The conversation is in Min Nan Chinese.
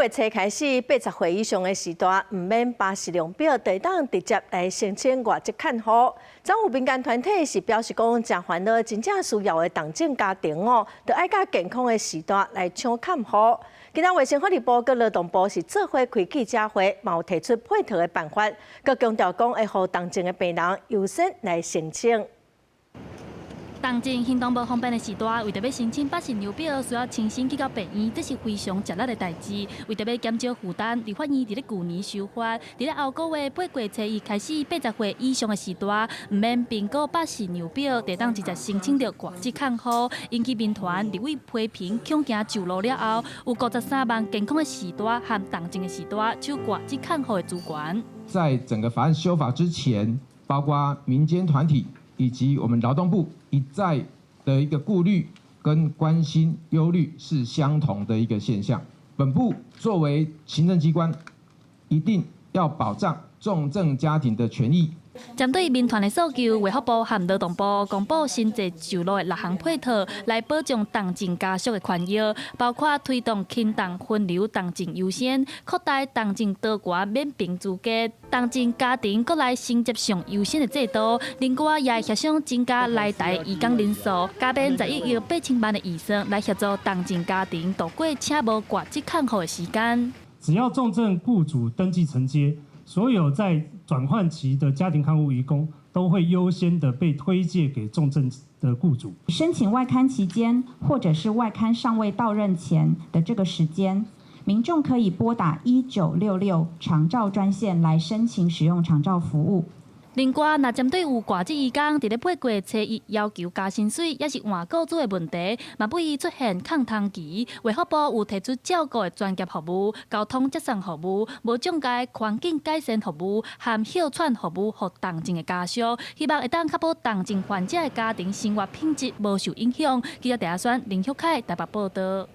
月初開始，80歲以上的序大毋免巴氏量表，就會當直接來申請外籍看護。昨有民間團體是表示講，誠煩惱真正需要的重症家庭哦，著愛佮健康的序大來搶看護。今仔衛生福利部佮勞動部是做伙開記者會，嘛有提出配套的辦法，閣強調講會予重症的病人優先來申請。重症行動無方便的序大，為著欲申請巴氏量表，需要親身去到病院，這是非常吃力的代誌。為著欲減少負擔，立法院佇咧舊年修法，佇咧後個月八月初一開始，80歲以上的序大，毋免評估巴氏量表，就當直接申請著外籍看護。引起民團立委批評，恐驚上路了後，有53萬健康的序大和重症的序大搶外籍看護的資源。在整個法案修法之前，包括民間團體以及我們勞動部一再的一個顧慮跟關心憂慮是相同的一個現象。本部作為行政機關，一定要保障重症家庭的權益。針對民團的訴求，衛福部和勞動部公布新制上路的六項配套，來保障重症家屬的權益，包括推動輕重分流、重症優先，擴大重症多元免評資格，重症家庭閣來承接上優先的制度。另外，也會協商增加來台移工人數，加編11億8千萬的預算來協助重症家庭度過請無外籍看護的時間。只要重症雇主登記承接，所有在轉換期的家庭看護移工都會優先的被推介給重症的雇主。申請外看期間，或者是外看尚未到任前的這個時間，民眾可以撥打1966長照專線來申請使用長照服務。另外，若針對有外籍移工佇咧八月初一要求加薪水，抑是換雇主的問題，嘛不宜出現空窗期。衛福部有提出照顧的專業服務、交通接送服務、無障礙環境改善服務和歇喘服務，予重症的家屬，希望會當確保重症患者的家庭生活品質無受影響。記者鄭阿宣、林旭凱台北報道。